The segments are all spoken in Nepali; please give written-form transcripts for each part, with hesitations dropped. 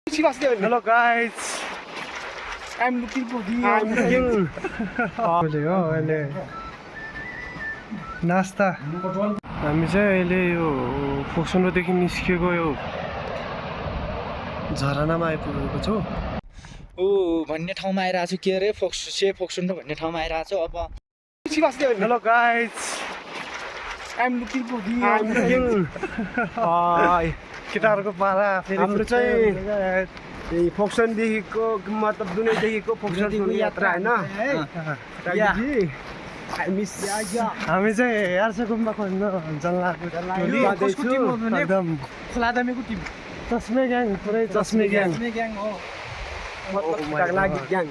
Hello guys, I'm looking for the. I'm looking. अहिले नास्ता हामी चाहिँ अहिले यो फोक्सोनोदेखि निस्केको यो झरनामा आइपुगेको छौँ। ओ भन्ने ठाउँमा आइरहेको छु। के अरे फोक्सोन्डो भन्ने ठाउँमा आइरहेको छु। अब Hello guys, I'm looking for the. I'm looking. केटाहरूको पारा फेरि हाम्रो चाहिँ यही फोक्सनदेखिको मतलब दुनैदेखिको फोक्सनको यात्रा होइन हामी चाहिँ यार्से गुम्बा खोज्न जल्लाको एकदम खोला दामेको टिम चस्मे ग्याङ पुरै चस्मे ग्याङ हो। लागि ग्याङ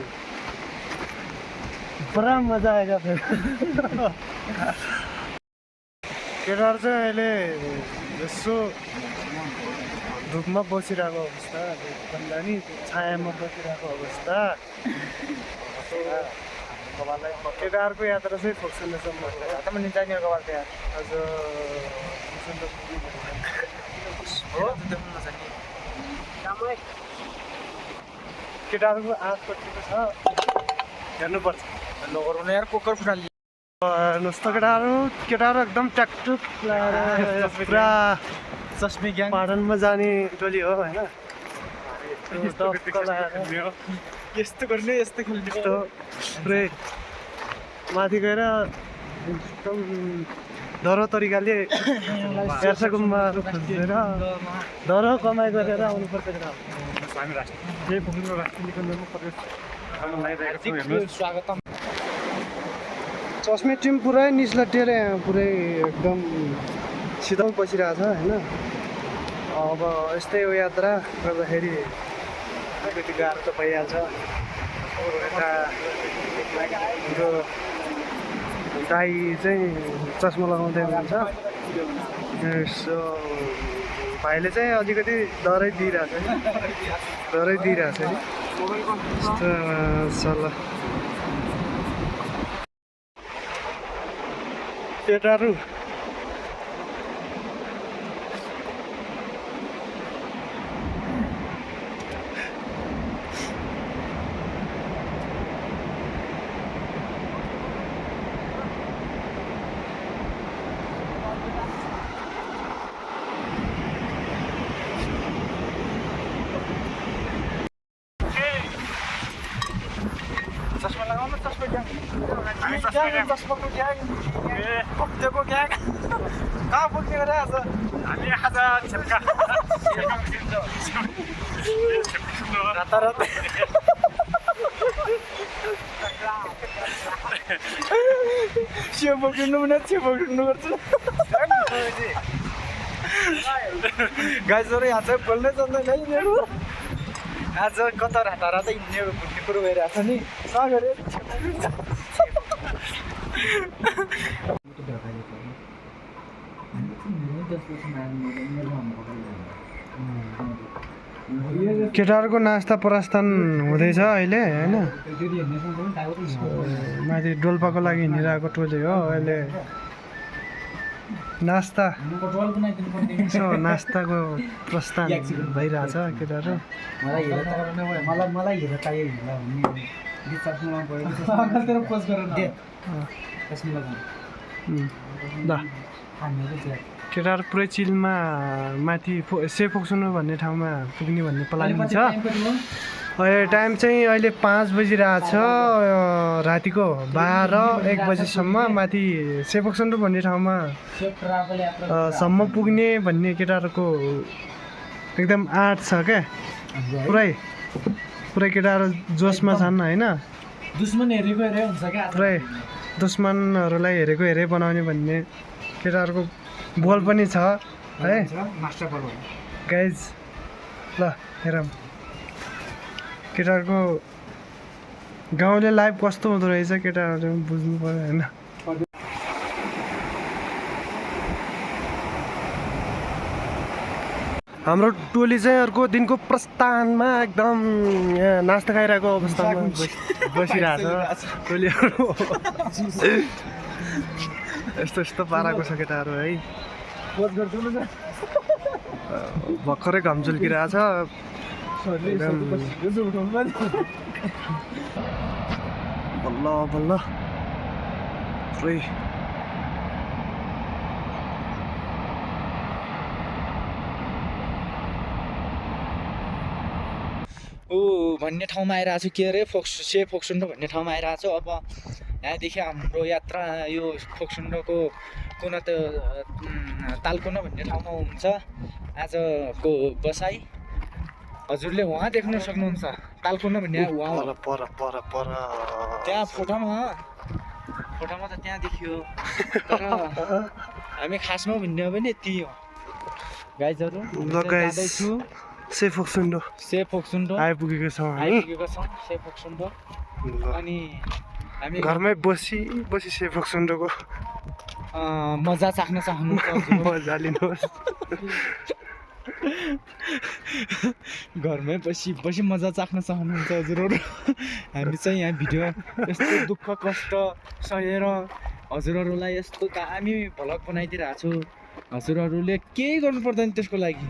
पुरा मजा आएगा फेरि केटाहरू चाहिँ अहिले यसो धुपमा बसिरहेको अवस्था भन्दा नि छायामा बसिरहेको अवस्था केटाहरूको यात्रा चाहिँ फोक्सोनोसम्म आज केटाहरूको आँखपट्टिको छ हेर्नुपर्छ। नगर्नु यार कुकर फुटाल्यो। हेर्नुहोस् त केटाहरू एकदम ट्याकटुक लगाएर पुरा चस्मे ग्याङ पाटनमा जाने टोली हो होइन। यस्तो गर्ने यस्तो खेल्ने यस्तो पुरै माथि गएर एकदम डह्रो तरिकाले यार्से गुम्बाहरू खोजेर डह्रो कमाइ गरेर आउनुपर्छ केटा। स्वागतम। चस्मे टिम पुरै निस्लटेर यहाँ पुरै एकदम शीतल बसिरहेको छ होइन। अब यस्तै हो यात्रा गर्दाखेरि अलिकति गाह्रो त भइहाल्छ। यता हाम्रो दाइ चाहिँ चस्मा लगाउँदै हुनुहुन्छ। यसो भाइले चाहिँ अलिकति डरै दिइरहेछ कि डरै दिइरहेछ कि यस्तो सल्लाह केटाहरू चस्मा लगाउनु चस्मा ग्याङ चस्माको ग्याङ हप्तेको ग्याङ कहाँ पुग्ने गरे आज हामी आज छेप्का रातारात छेउ पक्रिनु भने छेउ पक्रिनु पर्छ। गाइजहरू यहाँ चाहिँ बोल्नै जान्दैन यिनीहरू। आज कता रातारातै हिँड्ने भन्ने कुरो भइरहेको छ नि। नगरे केटाहरूको नास्ता प्रस्थान हुँदैछ अहिले होइन। माथि डोल्पाको लागि हिँडिरहेको टोली हो अहिले। नास्ताको प्रस्थान भइरहेछ केटाहरू। मलाई हेर चाहियो ल केटाहरू पुरै चिलमा माथि से फोक्सोनो भन्ने ठाउँमा पुग्ने भन्ने प्लानिङ छ। अहिले टाइम चाहिँ अहिले 5 बजिरहेछ रातिको 12-1 बजीसम्म माथि से फोक्सोनो भन्ने ठाउँमा सम्म पुग्ने भन्ने केटाहरूको एकदम आँट छ क्या। पुरै केटाहरू जोसमा छन् होइन। दुश्मन हेरेको हेरे हुन्छ क्या। पुरै दुश्मनहरूलाई हेरेको हेरे बनाउने भन्ने केटाहरूको बोल पनि छ है गाइज। ल हेरौँ केटाहरूको गाउँले लाइफ कस्तो हुँदो रहेछ केटाहरू बुझ्नु पऱ्यो होइन। हाम्रो टोली चाहिँ अर्को दिनको प्रस्थानमा एकदम यहाँ नास्ता खाइरहेको अवस्थामा बसिरहेको छ टोलीहरू। यस्तो पाराको छ केटाहरू है। भर्खरै घाम झुल्किरहेछ बल्ल बल्ल पुरै भन्ने ठाउँमा आइरहेको छु के अरे से फोक्सुन्डो भन्ने ठाउँमा आइरहेको छु अब यहाँदेखि हाम्रो यात्रा यो फोक्सुन्डोको कुना त तालकोना भन्ने ठाउँमा हुन्छ आजको बसाइ हजुरले वहाँ देख्न सक्नुहुन्छ तालकोना भन्ने वहाँ पर पर पर त्यहाँ फोटोमा त त्यहाँ देखियो तर हामी खासमा भन्ने हो भने यति हो गाइजहरू जाँदैछु से फोक्सुन्डो आइपुगेको छौँ हामी से फोक्सुन्डो अनि हामी घरमै बसी से फोक्सुन्डोको मजा चाख्न चाहनुहुन्छ मजा लिनुहोस् घरमै बसी मजा चाख्न चाहनुहुन्छ हजुरहरू हामी चाहिँ यहाँ भिडियो यस्तो दुःख कष्ट सहेर हजुरहरूलाई यस्तो हामी भ्लग बनाइदिइरहेको छु हजुरहरूले केही गर्नु पर्दैन त्यसको लागि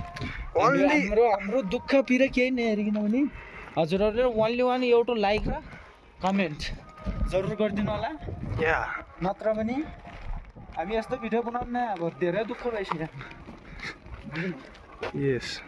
हाम्रो दुःख पीडा केही नै हेरिकन भने हजुरहरूले ओन्ली वान एउटा लाइक र कमेन्ट जरुर गरिदिनु होला नत्र भने हामी यस्तो भिडियो बनाउन अब धेरै दुःख भइसक्यो यस